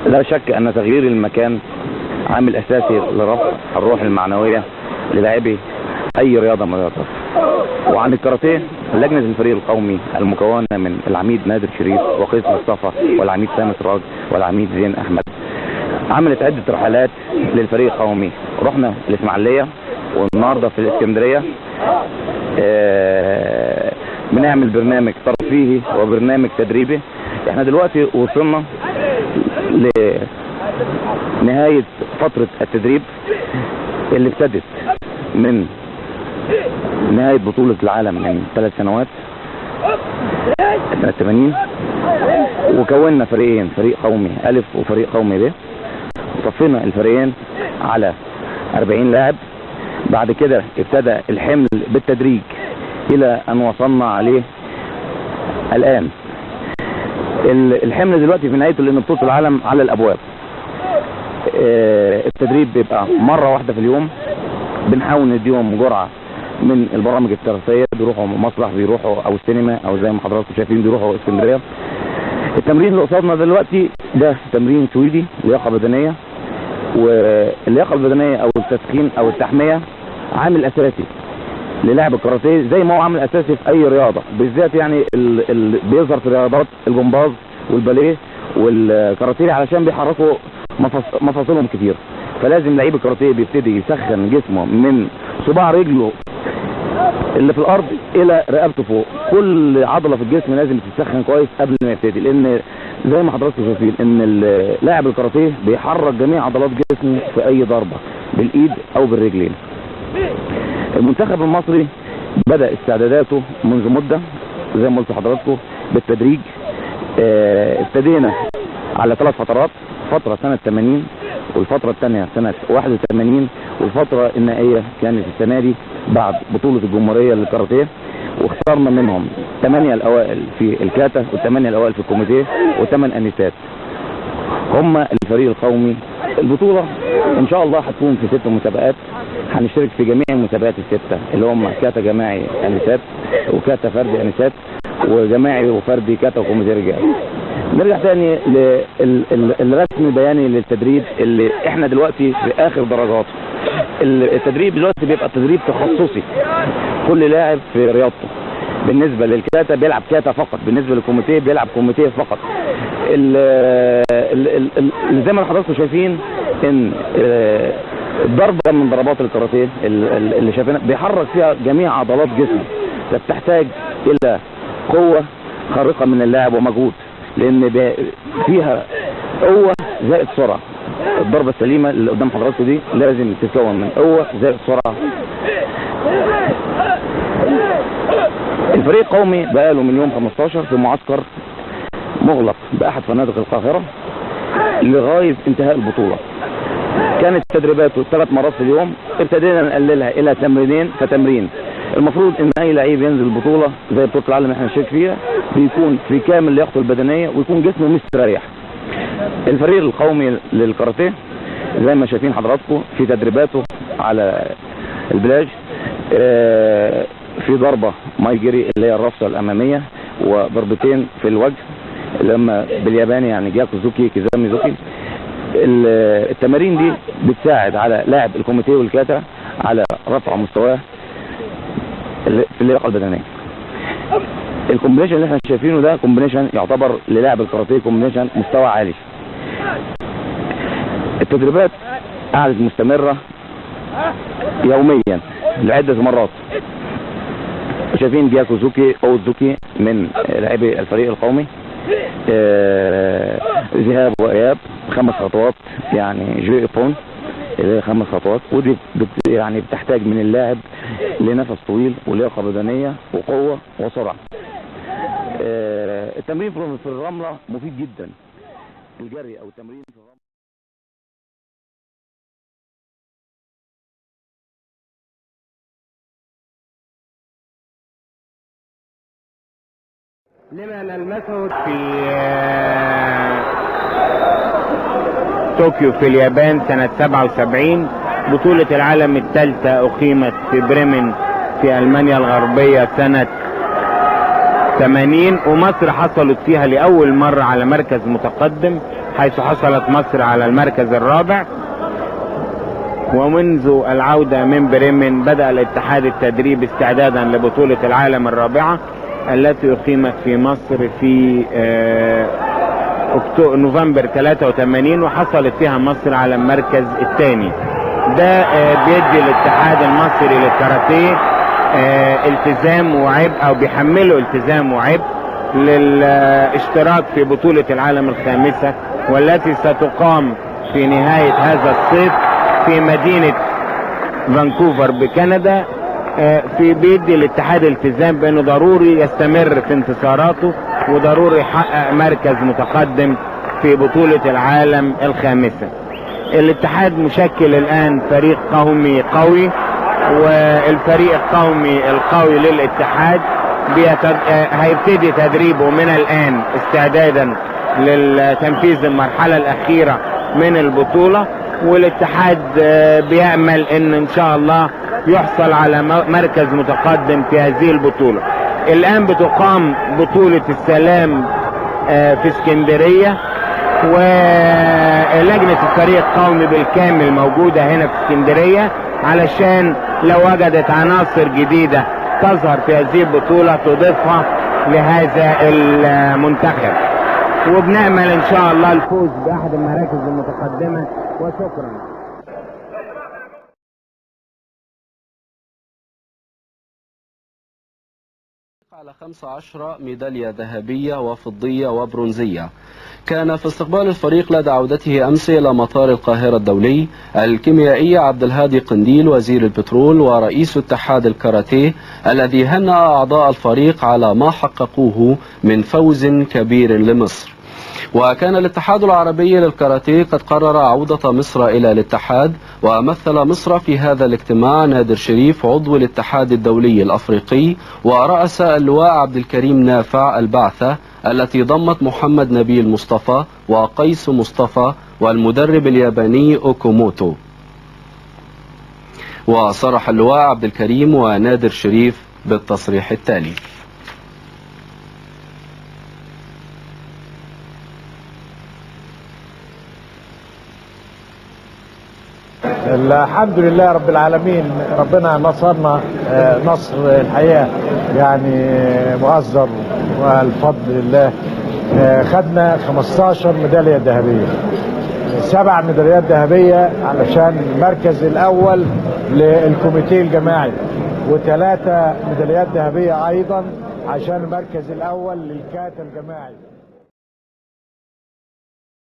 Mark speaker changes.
Speaker 1: لا شك أن تغيير المكان عامل أساسي لرفع الروح المعنوية للاعبي أي رياضة من الرياضات. وعن الكاراتيه، لجنة الفريق القومي المكونة من العميد نادر شريف وقيس مصطفى والعميد سامي سراج والعميد زين أحمد عملت عدة رحلات للفريق القومي. رحنا الإسماعيلية والنهارده في الإسكندرية. بنعمل برنامج ترفيهي وبرنامج تدريبي. احنا دلوقتي وصلنا لنهاية فترة التدريب اللي ابتدت من نهاية بطولة العالم من 3 سنوات سنة 80، وكوننا فريقين، فريق قومي ألف وفريق قومي ب. صفينا الفريقين على 40 لاعب. بعد كده ابتدى الحمل بالتدريج إلى أن وصلنا عليه الآن. الحمل دلوقتي في نهايته لأن بطولة العالم على الأبواب. التدريب بيبقى مرة واحدة في اليوم. بنحاول نديهم جرعة من البرامج الترفيهية، بيروحوا مسرح، بيروحوا أو السينما، أو زي ما حضراتكم شايفين بيروحوا اسكندرية. التمرين اللي قصادنا دلوقتي ده تمرين سويدي، لياقة بدنية. واللياقة البدنية أو التسخين أو التحمية عامل أساسي للاعب الكاراتيه، زي ما هو عامل أساسي في أي رياضة، بالذات يعني بيظهر في رياضات الجمباز والباليه والكاراتيه علشان بيحركوا مفاصلهم كتير. فلازم لعيب الكاراتيه بيبتدي يسخن جسمه من صباع رجله اللي في الارض الى رقبته فوق. كل عضله في الجسم لازم تتسخن كويس قبل ما يبتدي، لان زي ما حضراتكم شايفين ان لاعب الكاراتيه بيحرك جميع عضلات جسمه في اي ضربه بالايد او بالرجلين. المنتخب المصري بدأ استعداداته منذ مدة زي ما قلت لحضراتكم بالتدريج. ابتدينا على 3 فترات، فترة سنة 80 والفترة الثانية سنة 81 والفترة النهائية كانت السنة دي بعد بطولة الجمهورية للكاراتيه. واخترنا منهم 8 الأوائل في الكاتا و8 الأوائل في الكوميتيه و8 أنسات هم الفريق القومي. البطولة ان شاء الله هتكون في 6 مسابقات. هنشترك في جميع المسابقات ال6 اللي هم كاتا جماعي انسات وكاتا فردي انسات وجماعي وفردي كاتا وكوميتيه رجال. نرجع تاني للرسم البياني للتدريب اللي احنا دلوقتي في اخر درجات. التدريب دلوقتي بيبقى تدريب تخصصي، كل لاعب في رياضته. بالنسبة للكاتا بيلعب كاتا فقط، بالنسبة للكوميتيه بيلعب كوميتيه فقط. زي ما حضراتكم شايفين ان ضربة من ضربات الكاراتيه اللي شايفينها بيحرك فيها جميع عضلات جسمه، فبتحتاج الى قوة خارقة من اللاعب ومجهود، لان فيها قوة زائد سرعة. الضربة السليمة اللي قدام حضراتكم دي لازم تتكون من قوة زائد سرعة. الفريق القومي بقاله من يوم 15 في معسكر مغلق بأحد فنادق القاهرة لغاية انتهاء البطولة. كانت تدريباته 3 مرات في اليوم، ابتدينا نقللها إلى تمرينين. فتمرين المفروض ان اي لعيب ينزل بطولة زي بطولة العالم اللي احنا نشارك فيها بيكون في كامل لياقته البدنية ويكون جسمه مستريح. الفريق القومي للكاراتيه زي ما شايفين حضراتكم في تدريباته على البلاج في ضربة مايجري اللي هي الرفصة الأمامية، وضربتين في الوجه لما بالياباني يعني جاكوزوكي كيزامي زوكي. التمارين دي بتساعد على لاعب الكوميتيه والكاتا على رفع مستواه في اللياقة البدنية. الكومبينيشن اللي احنا شايفينه ده كومبينيشن يعتبر للاعب الكاراتيه كومبينيشن مستوى عالي. التدريبات قعدت مستمرة يوميا لعدة مرات. شايفين جاكوزوكي اوزوكي من لاعبي الفريق القومي، ذهاب واياب 5 خطوات يعني جو بون 5 خطوات. ودي يعني بتحتاج من اللاعب لنفس طويل ولياقة بدنية وقوة وسرعة. التمرين في الرملة مفيد جدا، الجري او التمرين في الرملة
Speaker 2: لما نلمسه في طوكيو في اليابان سنة 77. بطولة العالم الثالثة أقيمت في بريمن في ألمانيا الغربية سنة 80، ومصر حصلت فيها لأول مرة على مركز متقدم، حيث حصلت مصر على المركز الرابع. ومنذ العودة من بريمن بدأ الاتحاد التدريب استعدادا لبطولة العالم الرابعة التي أقيمت في مصر في نوفمبر 83، وحصلت فيها مصر على المركز الثاني. ده بيدي الاتحاد المصري للكاراتيه التزام وعبء، او بيحمله التزام وعبء للاشتراك في بطولة العالم الخامسة، والتي ستقام في نهاية هذا الصيف في مدينة فانكوفر بكندا. في بيدي الاتحاد التزام بانه ضروري يستمر في انتصاراته، وضروري يحقق مركز متقدم في بطولة العالم الخامسة. الاتحاد مشكل الان فريق قومي قوي، والفريق القومي القوي للاتحاد هيبتدي تدريبه من الان استعدادا للتنفيذ المرحلة الاخيرة من البطولة. والاتحاد بيأمل ان شاء الله يحصل على مركز متقدم في هذه البطولة. الان بتقام بطولة السلام في اسكندرية، ولجنة الفريق القومي بالكامل موجودة هنا في اسكندرية علشان لو وجدت عناصر جديدة تظهر في هذه البطولة تضيفها لهذا المنتخب. وبنأمل ان شاء الله الفوز بأحد المراكز المتقدمة. وشكرا.
Speaker 3: على 15 ميدالية ذهبية وفضية وبرونزية. كان في استقبال الفريق لدى عودته أمس إلى مطار القاهرة الدولي الكيميائي عبد الهادي قنديل وزير البترول ورئيس اتحاد الكاراتيه، الذي هنأ أعضاء الفريق على ما حققوه من فوز كبير لمصر. وكان الاتحاد العربي للكاراتيه قد قرر عودة مصر إلى الاتحاد، ومثل مصر في هذا الاجتماع نادر شريف عضو الاتحاد الدولي الأفريقي، ورأس اللواء عبد الكريم نافع البعثة التي ضمت محمد نبيل مصطفى وقيس مصطفى والمدرب الياباني أوكوموتو. وصرح اللواء عبد الكريم ونادر شريف بالتصريح التالي:
Speaker 4: الحمد لله رب العالمين، ربنا نصرنا نصر الحقيقة يعني مؤزر والفضل لله. خدنا 15 ميدالية ذهبية، 7 ميداليات ذهبية علشان المركز الأول للكوميتيه الجماعي، و3 ميداليات ذهبية أيضا عشان المركز الأول للكاتا الجماعي.